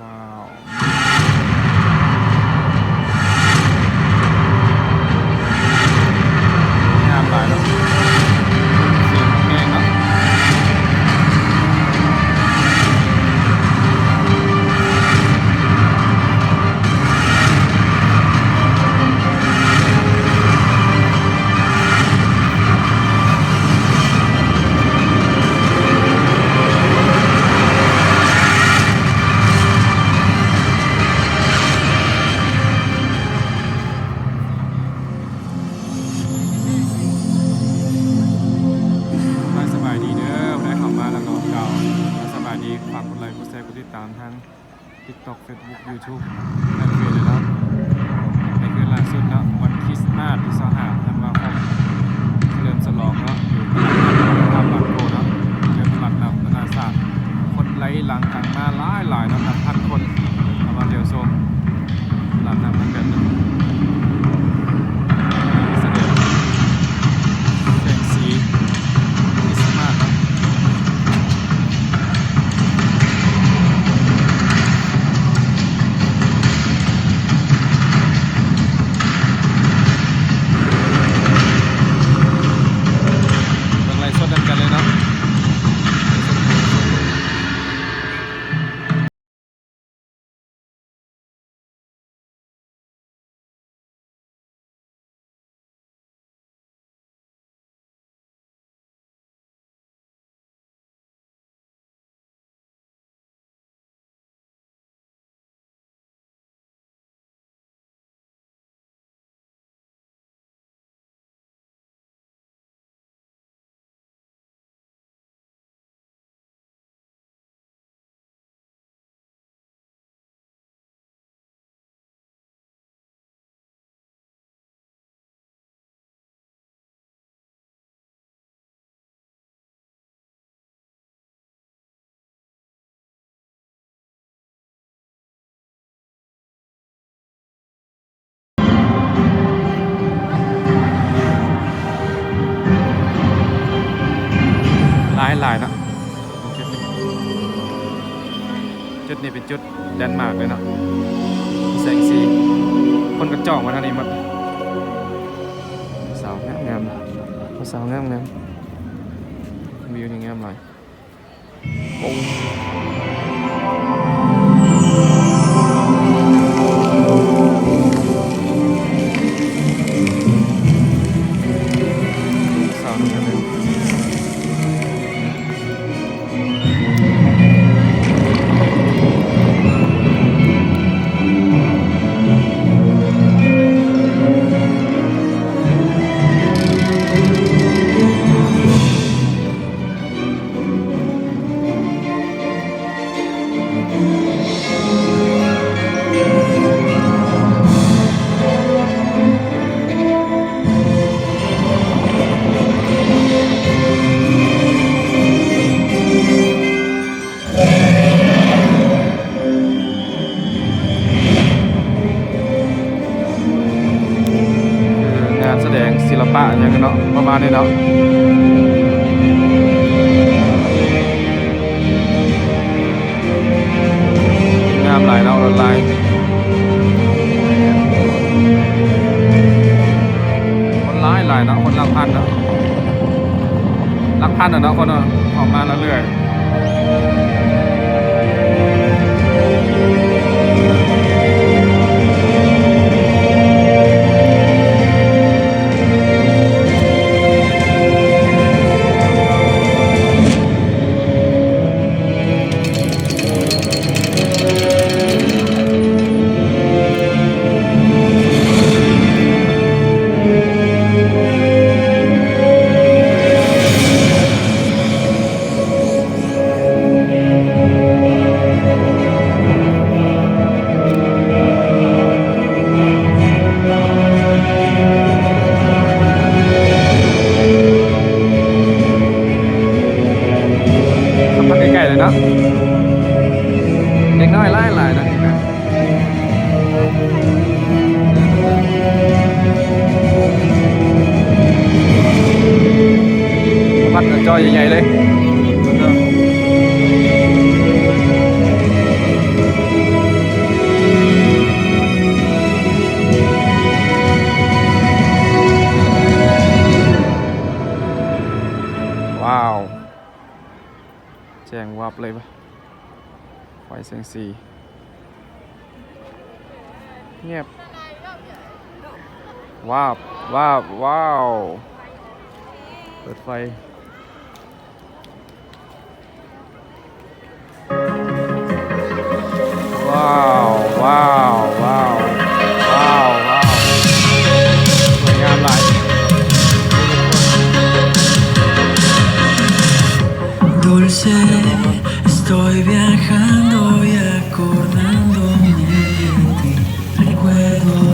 ວ້າວ ງາມຫຼາຍເນາະ ສຽງແຮງເນາະ. ສະບາຍດີເດີ ຜູ້ໃດເຂົ້າມາແລ້ວກໍກ່າວສະບາຍດີ ຝາກກົດໄລ ກົດແຊ ກົດຕິດຕາມທາງ TikTok Facebook YouTube ແລະ Facebook ເນາະ. ໃນຄືນລ່າສຸດເນາະ ວັນຄຣິສມາດທີຊາວຫ້າທັນວາຄົມ ສະເຫຼີມສະຫຼອງເນາະ ຢູ່ຕະຫຼາດນ້ຳ ຕະຫຼາດນ້ຳບາງໂພເນາະ ເຊີນຕະຫຼາດນ້ຳນານາຊາດ ຄົນໄຫຼຫຼັງກັນມາຫຼາຍໆເນາະ ນັບພັນຄົນເຂົ້າມາທ່ຽວຊົມຕະຫຼາດນ້ຳນຳກັນເນາະ. ສະເຫຼີມແສງສີ ຄຣິສມາດເນາະ ເບິ່ງໄລຟ໌ສົດນຳກັນເລີຍເນາະ. ຫຼາຍໆເນາະ ຈຸດນີ້ເປັນຈຸດແລນມາກເລີຍເນາະ ມີແສງສີ ຄົນກໍຈ້ອງມາທາງນີ້ໝົດ. ສາວງາມໆ ຜູ້ສາວງາມໆ ວິວນີ້ງາມຫຼາຍ. ໂອ້ ສາວນຳກັນເລີຍ. ຄືງານສະແດງສິລະປະຫຍັງເນາະ ປະມານນີ້ເນາະ ງາມຫຼາຍເນາະ ລວດລາຍ ຄົນຫຼາຍໆເນາະ ຄົນຫຼັກພັນເນາະ ຫຼັກພັນເນາະ ຄົນເນາະ ອອກມາເລື້ອຍໆ. ສຳຜັດໃກ້ໆເລີຍເນາະ ເດັກນ້ອຍຫຼາຍໆນະ. ບັດກໍຈໍໃຫຍ່ໆເລີຍ. ແສງສີ ງຽບ ວາບ ວາບ ວ້າວ ເປີດໄຟ ວ້າວ ວ້າວ ວ້າວ ວ້າວ ສວຍງາມຫຼາຍ. Dulce, estoy viajando y acordándome de ti. Recuerdo